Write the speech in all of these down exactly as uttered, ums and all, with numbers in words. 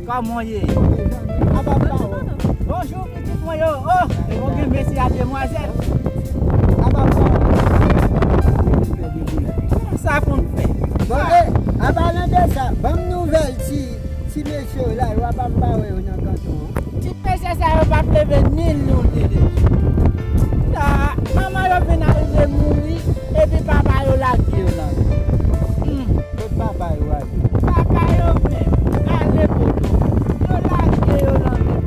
Kòman w ye? Apa pa w? Bonjou, pitit mwen yo. Oh, e bon gen mesye ak demwazèl. Apa pa w? Sa konn fè. Bon, e, an palan de sa, ban m nouvèl ti, ti mesye yo la, yo apa m pa wè yo nan kanton an. Ti mesye sa yo p ap leve ni l yon de de. Sa, manman yo vin arive mouri, epi papa yo lage yo nan. Hmm. Kot papa yo ale? Papa yo menm, ale poto. Yo lage yo nan men.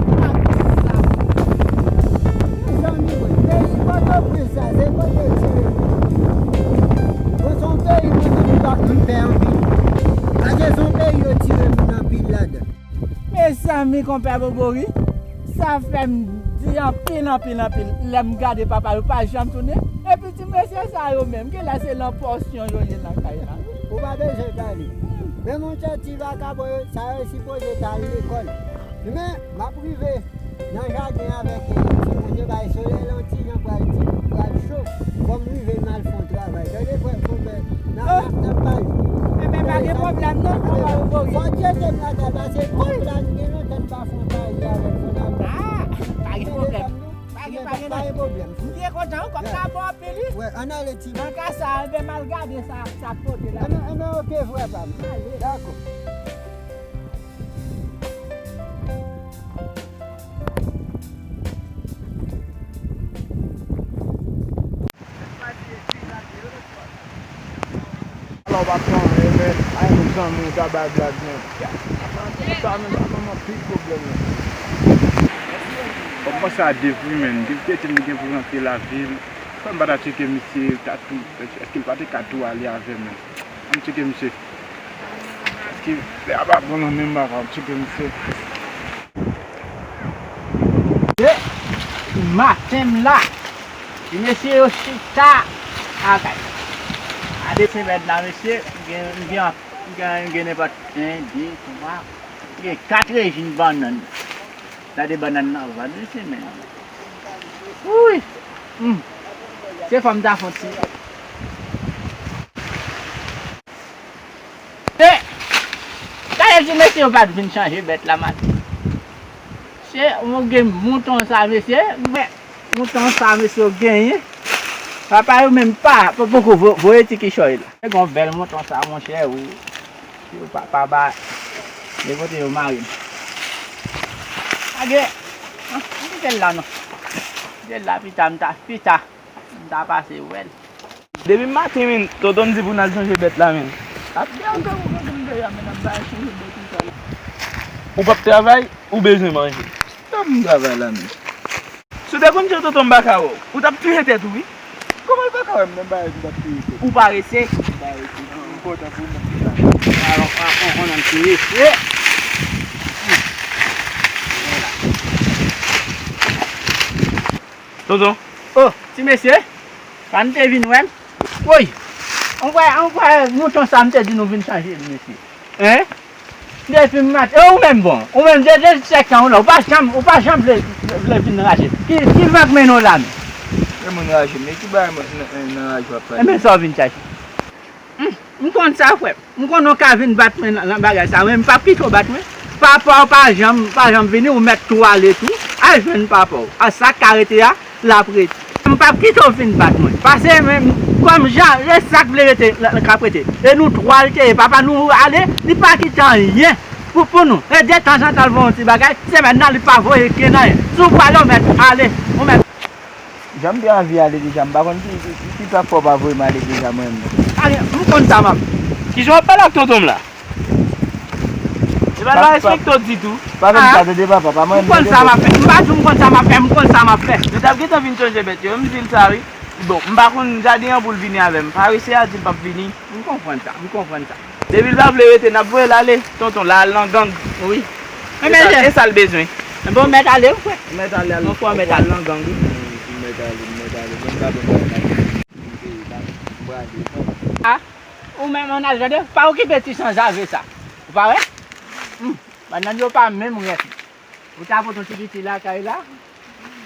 Mezanmi, mwen, peyi Pòtoprens la, se kote yo tire moun. Bon, se yon peyi mwen menm m pa konn fè anpil. Paske se yon peyi yo tire moun anpil ladan. Mezanmi, konpè Bobori, sa fè m di anpil, anpil, anpil. Lè m gade papa yo pa janm tounen. Epi ti mesye sa yo menm, genlè se nan pòsyon yo ye nan kay la. Ou pa bezwen pale. Men monchè, ti vakabon yo, sa yo sipoze t al lekòl. Men, m ap rive nan jaden avèk, eh, timoun yo, bay solèy la yon ti jan pral ti, pral cho. Fò m rive m al fè yon travay. Tande frè, konpè, n ap, n ap, n ap pale. Enben, pa gen pwoblèm non, konpè Bobori. Fò tcheke m lakay, paske kòb la, gen lontan m pa fè yon pari avèk Fondalba. Ah, pa gen pwoblèm. Pa gen, pa gen, pa gen pwoblèm. M byen kontan, wi, kòb la bon anpil, wi. Wè, ann ale, timoun. Nan ka sa, enben, m al gade sa, sa k pote la. Enben, enben, oke, frè pa m. Ale. Dakò. Ala w pa pran anyen, men, ay, yon zanmi w ta bay blag, men. Sa menm, sa menm anpil pwoblèm, men. Kòm panse a Dave, wi, men. Dave te di m li gen pou l rantre lavil. Fò m pa ta tcheke misye, ta tou, èske l pa te ka tou ale avè m, men. Ann tcheke misye. Èske lè a pa bon nan men m, pa, pa tcheke misye. E maten m la, ti mesye yo chita lakay. Gade semèn la, mesye, m gen, m gen, m gen, m gen nenpòt en, de, twa, m gen kat rejim bannann. Gade bannann nan vann, mesye, men. Wi! Hmm. Se fò m ta fè yon ti. E, gade ti mesye yo pa t vin chanje bèt la maten. Se, mwen gen mouton sa, mesye. Men, mouton sa, mesye, yo genyen. Papa yo menm pa, pa, poko vo-, voye ti kichòy la. Se gon bèl mouton sa, monchè, wi. Yo pa, pa ba, de kote yo mare m. Age, ah, m kite l la, non. Kite l la, pita, m ta, pita. M ta pase wè l. Depi maten, men, tonton m di pou n al chanje bèt la, men. Ap de ankò pou tonton m deja, men, ap bay chanje bèt ou sa. Ou p ap travay, ou bezwen manje. Sa m travay la, men. Si w te konn jan tonton m pa ka wè w, ou t ap touye tèt ou, wi. Kòman l pa ka wè m nan bagay ou t ap touye tèt? Ou parese. M parese. M kontan pou ou menm ki parese. Alò, an, an, an, an, ti mesye. Tonton. Oh, ti mesye. Pa n te vin wè m. Woy! An kwè, an kwè mouton sa m te di nou vin chanje li, mesye. Hein? Depi maten, e ou menm bon, ou menm de, de sèk tan ou la, ou pa janm, ou pa janm vle, vle, vle vin raje. Ki, ki van k mennen w la menm? E moun raje, men ki bagay mwen nan, nan, nan raje w ap pale? Enben sa w vin chache. Hmm, m konn sa, frè m. M konnen w ka vin bat mwen nan, nan bagay sa, men m p ap kite w bat mwen. Papa w pa janm, pa janm vini, ou mèt tou ale tou. Al jwenn papa w. A sa k ka rete a, l ap rete. M p ap kite w vin bat mwen. Pase, men, kòm jan, e sa k vle rete, l, l k ap rete. E nou twa l te ye. Papa nou ale, li pa kite anyen pou, pou nou. E detanzantan l voye yon ti bagay, semèn nan li pa voye kenn anyen. Si w prale, w mèt ale, w mèt. Jan m te anvi ale deja, m pa konn ki, ki, ki, ki sa k fè w pa voye m ale deja mwen menm. Ale, m konn sa m ap. Kijan w ap pale ak tonton m la? E pa, pa respekte w ditou. Pa fè m sa, tande papa, pa mwen. M konn sa m ap fè. M pa di w m konn sa m ap fè, m konn sa m ap fè. Nou t ap gentan vin chanje bèt yo, m di l sa wi. Bon, m pa konn jaden an pou l vini avè m. Parese a di l p ap vini. M konprann sa, m konprann sa. Depi l pa vle rete, n ap voye l ale. Tonton, l al nan gang. Wi. E sa, e sa l bezwen. Enben, w mèt ale, wi, frè. Ou mèt ale, ale. Ou mèt ale. Ou al nan gang, wi. M mèt ale, m mèt ale. Bon, m pa konn sa m ap fè. M prale. Ah. Ou menm, ann al gade, pa okipe ti sanzave sa. Ou pa wè? Hmm, bannann yo pa menm rèt. Ou ta pote yon ti piti lakay la.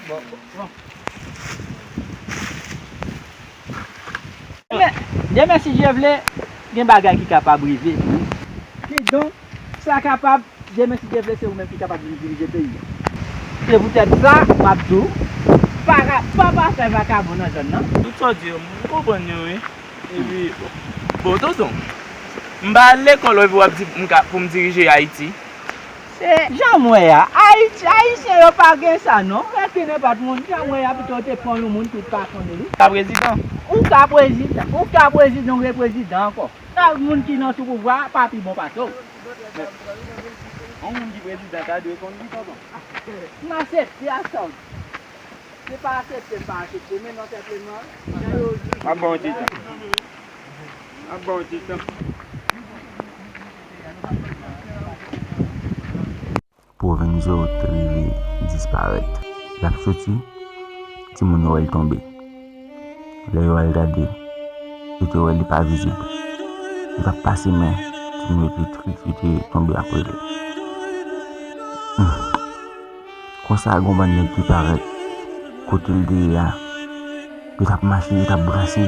Bon, bon. Men, demen, si Dye vle, gen bagay ki kapab rive. Kidonk, sa kapab Demen, si Dye vle, se ou menm ki kapab vin dirije peyi a. Se poutèt sa, m ap di w, pa, pa, pa fè vakabon nan zòn nan. Tout sa w di yo, m konprann yo, wi. Epi, bon, tonton, m pa al lekòl, epi w ap di m ka, pou m dirije Ayiti. Se jan m wè a, Ayiti, Ayisyen yo pa gen sa, non. Rete nenpòt moun, jan m wè a, pito yo te pran yon moun ki pa konnen li. Ka prezidan. Ou ka prezidan, ou ka prezidan, ou gen prezidan ankò. Sa moun ki nan sou pouvwa pa pi bon pase w. Yon moun ki prezidan ta dwe konn li, tonton. M aksepte a sa w di. Se pa aksepte, m pa aksepte, men non senpleman, jan yo di. M ap ba w ti tan. M ap ba w ti tan. Provenzo te rive disparèt. L ap soti, timoun yo wè l tonbe. Lè yo al gade, yo te wè li pa vizib. Yo t ap pase men, timoun yo te tris, yo te tonbe apre li. Hmm. Konsa, gen yon bann nèg ki parèt kote l te ye a. Yo t ap mache, yo t ap brase,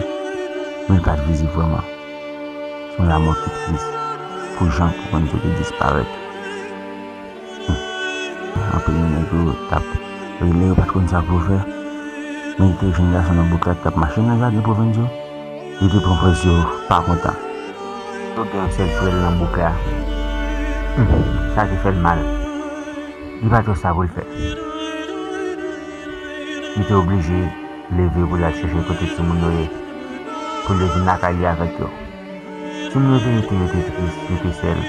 men l pa t vizib vrèman. Se yon lanmò ki tris pou jan Provenzo te disparèt. Hmm. Anpil nan nèg yo t ap rele, yo pa t konn sa pou yo fè. Men te jèn gason nan bouk la ki t ap mache nan jaden Provenzo. Li te pran pòz yo pa kontan. Yo gen yon sèl frè l nan bouk la. Hmm. Sa te fè l mal. Li pa t wè sa pou l fè. Li te oblije leve pou l al chèche kote timoun yo ye, pou l te vin lakay li avèk yo. Timoun yo te rete, yo te tris, yo te sèl.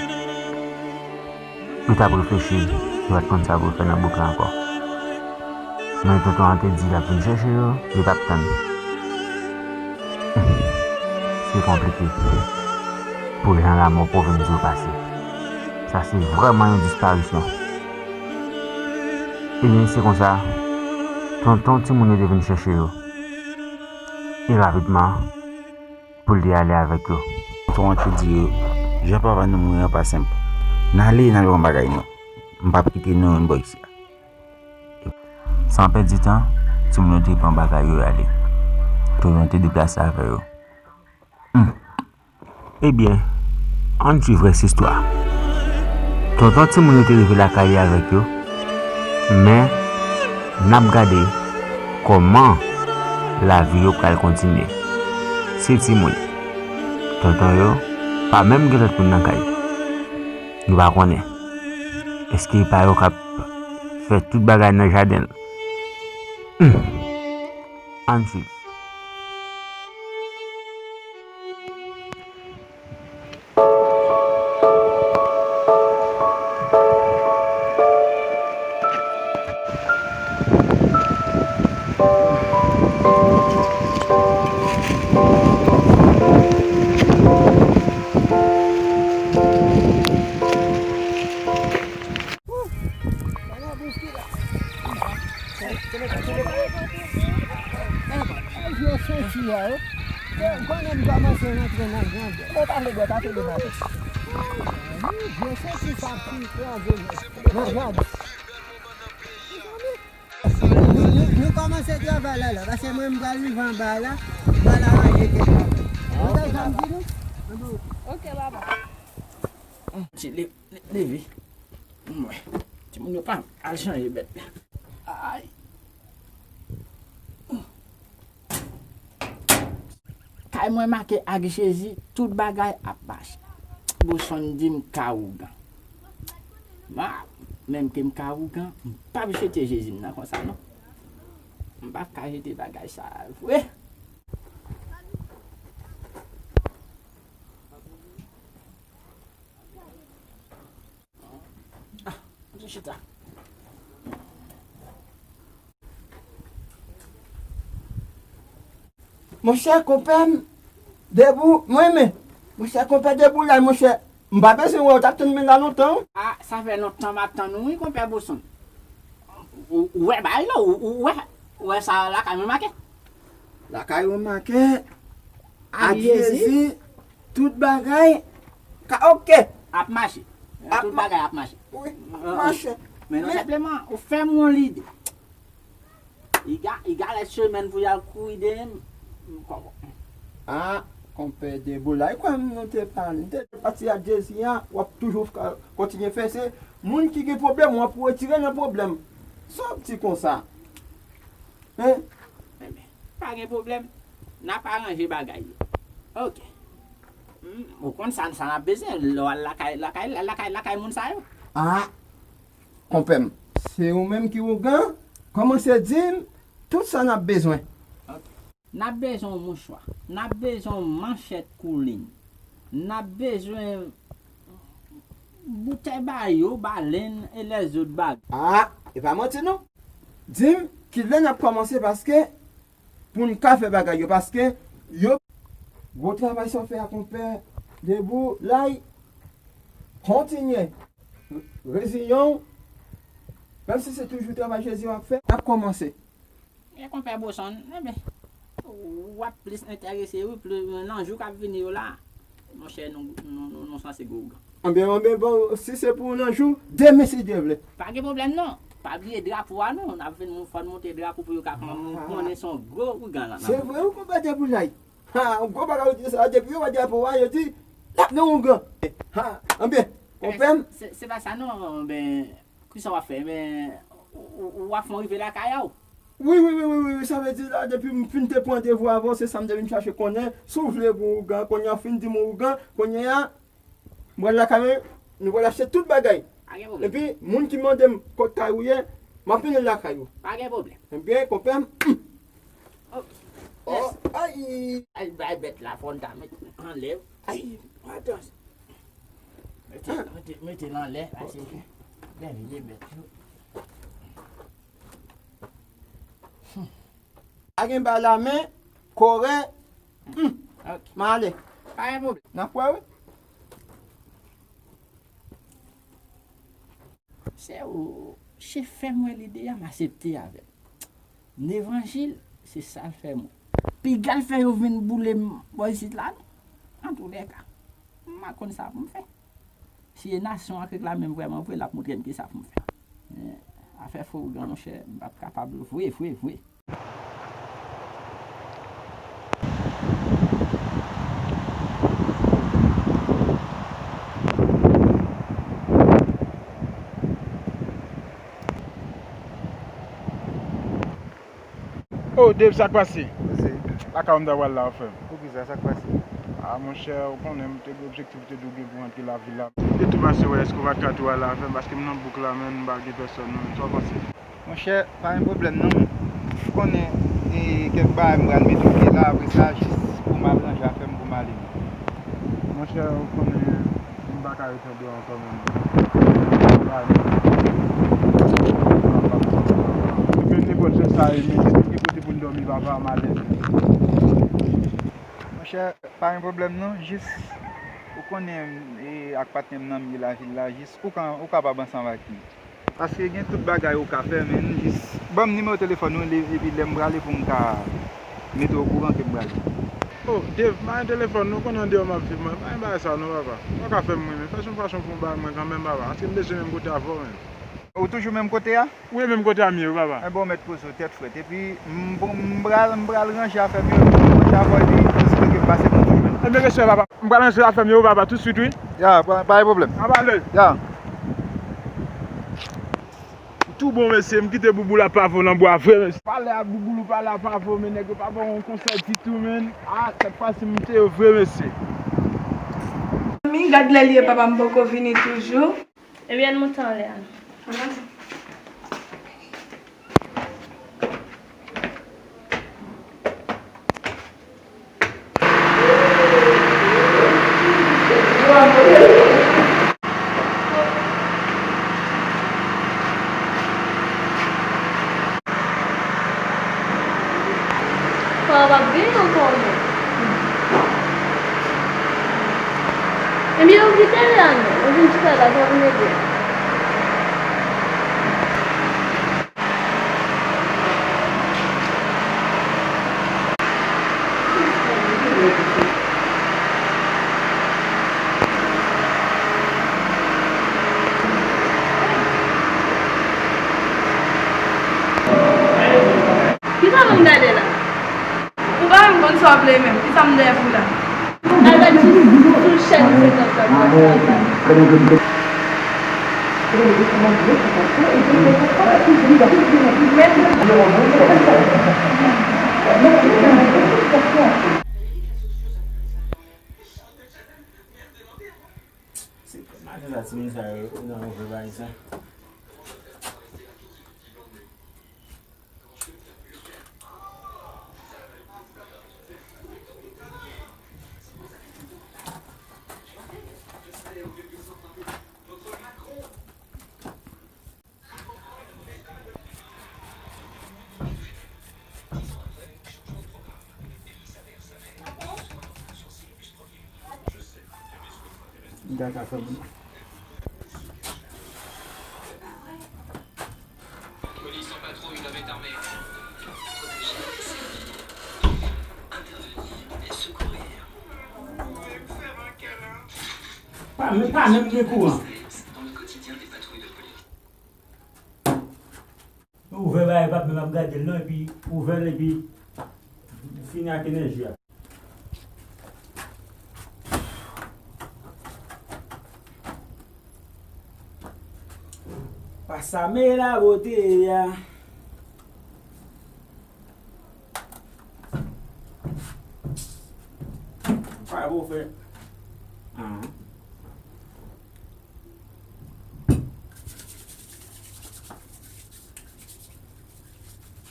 Yo t ap reflechi, yo pa t konn sa pou yo fè nan bouk la ankò. Men tonton an te di l ap vin chèche yo, yo t ap tann. Se konplike pou jan lanmò Provenzo pase. Sa se vrèman yon disparisyon. Ebyen, se konsa, tonton timoun yo te vin chèche yo. E rapidman, pou l te ale avèk yo. Tonton an te di yo, jan papa nou mouri an pa senp. N ale, n al pran bagay nou. M p ap kite nou youn bò isi a. San pèdi tan, timoun yo te pran bagay yo, y ale. Tonton te deplase avè yo. Hmm. Ebyen, ann swiv rès istwa. Tonton timoun yo te rive lakay li avèk yo, men n ap gade kòman lavi yo pral kontinye. Se timoun. Tonton yo pa menm gen lòt moun nan kay. Nou pa konnen. Èske pa yo k ap fè tout bagay nan jaden l? Hmm. Ann swiv. Vye senti sa yo. Konnen m kòmanse rantre nan grandè. Mwen pa vle bwè kafe demen maten. Vye senti sa ki kraze m nan grandè. Nou, nou, nou kòmanse travay la, la, paske mwen m pral rive anba la, m pral aranje kèk bagay. Ou ta janm di nou? Ok, papa. Ti le-, le-, leve. Mwen. Timoun yo pa al chanje bèt. Ay. Kay mwen make ak Jezi, tout bagay ap mache. Bosonn di m ka ougan. Ma, menm ke m ka ougan, m p ap jete Jezi m nan konsa non. M p ap ka jete bagay sa a vre. Ah, mwen chita. Monchè, konpè m, debou, mwen men. Monchè, konpè, debou la, monchè. M pa bezwen wè w, t ap tann mwen la lontan. Ah, sa fè lontan m ap tann ou, wi, konpè Bosonn. Ou, ou wè bagay la, ou, ou wè, ou wè sa lakay mwen make? Lakay mwen make, ak Jezi, tout bagay ka oke. Ap mache. Tout bagay ap mache. Wi, ap mache. Men non, senpleman, ou fè m yon lide. Iga, iga lè semèn pou y al kouri dèyè m, m kòkò. Ah, konpè debou la, e kwè m nou te pale, nou te pati ak Jezi a, w ap toujou ka kontinye fè, se Moun ki gen pwoblèm, w ap retire nan pwoblèm. Sa w ap di konsa? Hein? Enben, pa gen pwoblèm. N ap aranje bagay yo. Ok. Hmm, ou konn sa, sa n ap bezwen. Lè w al lakay, lakay, lakay, lakay moun sa yo. Ah, konpè m. Se ou menm ki ougan? Kòmanse di m tout sa n ap bezwen. Ok. N ap bezwen yon mouchwa. N ap bezwen yon manchèt koulin. N ap bezwen boutèy bayo, balen e lèzòt bagay. Ah, e pa manti non. Di m kilè n ap kòmanse paske pou n ka fè bagay yo, paske yo gwo travay sa w fè a konpè Debou lay kontinye reziyen w, menm si se toujou travay Jezi w ap fè, n ap kòmanse. Men konpè Bosonn, enben, w ap plis enterese, wi, plis, nan jou k ap vini yo la, monchè, nou, nou, nou, nou sanse gwo ougan. Anben, anben, bon, si se pou nan jou, demen si Dye vle. Pa gen pwoblèm non. Pa bliye drapo a non. N ap vin, fò n monte drapo pou yo ka kon-, konnen se yon gwo ougan lan. Se vre, wi, konpè Deboulay. Ha, yon gwo bagay ou di sa, depi yo wè drapo a, yo di, l ap nan ougan. Ha, anben, konpè m. Se, se pa sa non, anben, kisa w ap fè? Men, ou, ou, ou ap fè yon rive lakay a w? Wi, wi, wi, wi, wi, wi, sa vle di la, depi m fin te pran randevou avè w, se sa m te vin chache konnen. Si w vle pou ougan, kounye a w fin di m ougan, kounye a, m pral lakay mwen, nou pral achte tout bagay. Pa gen pwoblèm. Epi, moun ki mande m kot kay ou ye, m ap mennen l lakay ou. Pa gen pwoblèm. Ebyen, konpè m. Ok. Oh, mèsi. Ay! Ay, bay bèt la, fò n ta met anlè. Ay, atann. Mete, mete, mete l anlè, pase. Ok. Byen vye bèt yo. Hmm. Pa gen bay la men, kore. Hmm. Ok. M ale. Pa gen pwoblèm. N ap wè, wi. Se ou, chef fè m wè lide a, m asepte avè l. Levanjil, se sa l fè m wè. Piga l fè yo vin boule m bò isit la, non. Antoulèka, m pa konn sa pou m fè. Si e nasyon an k reklame m vrèman vre, l ap montre m kisa pou m fè. Men, afè fo ougan, monchè, m p ap kapab vre, vre, vre. Oh, Dave, sa k pase? Lakay ou m ta pral la, frè m. Poukisa, sa k pase? Ah, monchè, ou konnen, m te gen objektif, m te di w gen pou rantre lavil la. M te tou pase wè èske w pa t ka tou al avè m, paske m nan bouk la, menn, m pa gen pèsòn, non, menn. Sa w panse? Monchè, pa gen pwoblèm non, men ou konnen, e, kèk bagay m pral mete pye la, apre sa, jis pou m al ranje afè m pou m ale. Monchè, ou konnen, m pa ka ret anba ankò, menn. Menn nenpòt jan sa ye, menn, si gen kote pou n dòmi, papa, m alèz. Monchè, pa gen pwoblèm non, jis, ou konnen, e, ak patnè m nan m ye lavil la, jis, ou ka, ou kapab ansanm ak li. Paske gen tout bagay ou ka fè, men jis ban m nimewo telefòn ou, epi lè m prale pou m ka mete w okouran ke m prale. Oh, Dave, m pa gen telefòn non, ou konnen andeyò m ap viv mwen, pa gen bagay sa non, papa. Ou pa ka fè m ri, men fè yon fason pou w bay mwen kanmenm, papa, paske m bezwen menm kote avè w, men. Ou toujou menm kote a? Wi, menm kote a m ye, wi, papa. Enben, ou mèt poze w tèt frèt, epi m, m pral, m pral ranje afè m yo, epi m ranje afè w, epi m espere ke m pase pou toujou menm. Enben, respè, papa. M pral ranje afè m yo, papa, toutswit, wi. Ya, pa, pa gen pwoblèm. N ap ale. Ya. Tou bon, mesye, m kite Bouboul ap pavo nan bwa vre, mesye. Pale a Bouboul, ou pale a pavo, men nèg yo pa ba w yon konsèy ditou, menn. Ah, sèt fwa si m te yo vre, mesye. Zanmi, gad lè l ye, papa m poko vini toujou. Ebyen, ann monte anlè a non. Sa w ap genyen ankò, non? Ebyen, ou kite la, non? Ou vin chita la, sa vin ede. Kisa moun gade la? Ou pa menm konn sa w ap leye menm. Kisa m dèyè pou la? Al gad sou, sou chèn senkant la pou w ap travay. Se maten sa, timoun sa yo nan yon vre bagay sa. Gata fè moun. Police en patrouille, l'homme est armé. Protéger, c'est vie. Intervenir et secourir. Pa menm, pa menm gen kouran. Dans le quotidien des patrouilles de police. Ouvè bagay pa menm ap gade l non, epi ouvè l epi fini ak enèji a. Pasa me la bote a. Pa pou fè. Ah.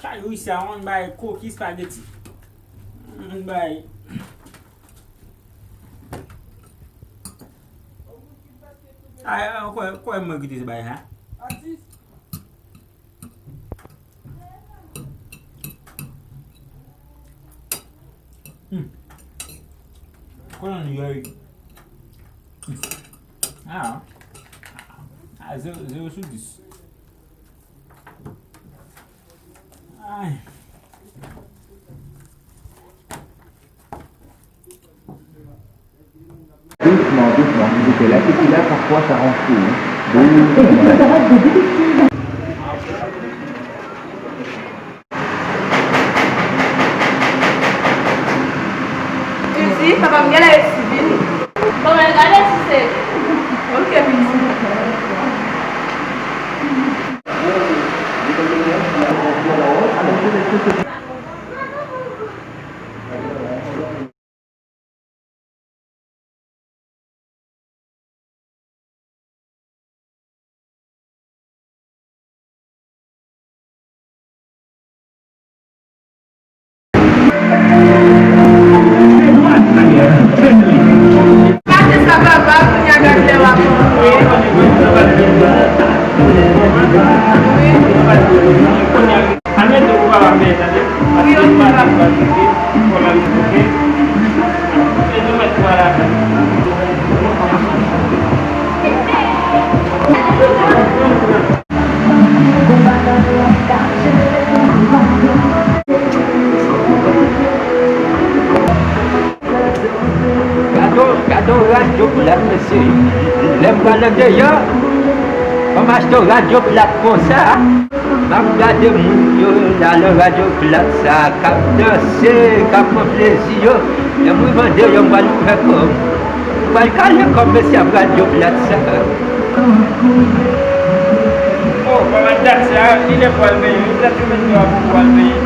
Kay wi sa, on bay koki spaghetti. On bay. Ay, ay, kwè, kwè mwen kite bay ha. Hmm. Konnen yoy. Hmm. Ah. Ah, zéro, zéro sou dis. Ay. Doucement, doucement, s'il vous plaît. La, c'est là, parfois, ça rend fou, hein. Doucement. Fizi, papa m genlè resi vini. Bon, men gade si se. Ok, fizi. Gade sa papa, kounye a gade lè w ap antre. Wi. Wi, ok, papa. Gade, gade radyo plat, mesye. Lè m pral andeyò, kòm m achte radyo plat konsa, m ap gade moun yo la nan radyo plat sa k ap danse, k ap pran plezi yo. Lè m rive andeyò, m pral fè kòb. M pral kale kòb mesye ap radyo plat sa. Oh, kòman dat sa, kilè pou al benyen? Wi, dat yo mete w pou al benyen.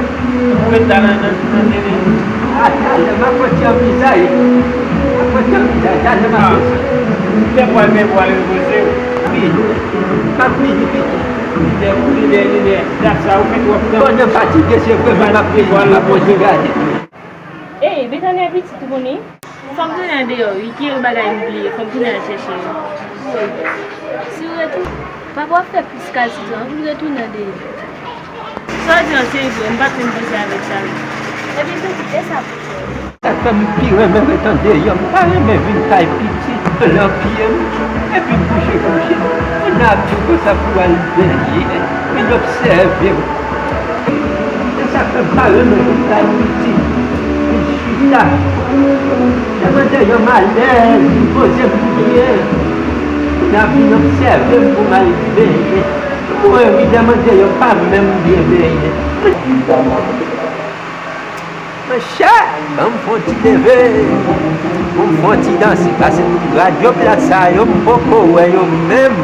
Ou ret la nan, nan, nan tele. A, talè, m ap pran ti anvizay. M ap pran ti anvizay, talè m ap pran. Kilè pou al benyen pou al repoze w? Wi, m ap vini piti. Lè pou li lè, li lè. Dat sa, ou fè twòp tan. Pandan m fatige, se vre, men m ap vini, m ap kontinye gade. Ey, Betania pitit ou konnen? Fò m tounen andeyò wi, gen yon bagay m bliye, fò m tounen al chèche l. Si w retounen, papa w ap fè plis kalsitran, ann retounen andeyò. Sa w di an serye vre, m pa t menm panse avèk sa. Ebyen pitit, e sa pou fè. Sa k fè m pi renmen ret andeyò, m pa renmen vin kay pitit, lan pye m, epi m kouche kouche. Moun nan ap di w konsa pou w al benyen, vin obsève w. Se sa k fè m pa renmen vin kay pitit. Vin chita. Lè m andeyò m alèz, m poze m byen. Moun ap vin obsève m pou m al benyen. Mwen wi, lè m andeyò m pa menm byen benyen. Monchè, ban m fè yon ti leve, pou m fè yon ti danse, paske radyo plat sa yo, m poko wè yo menm.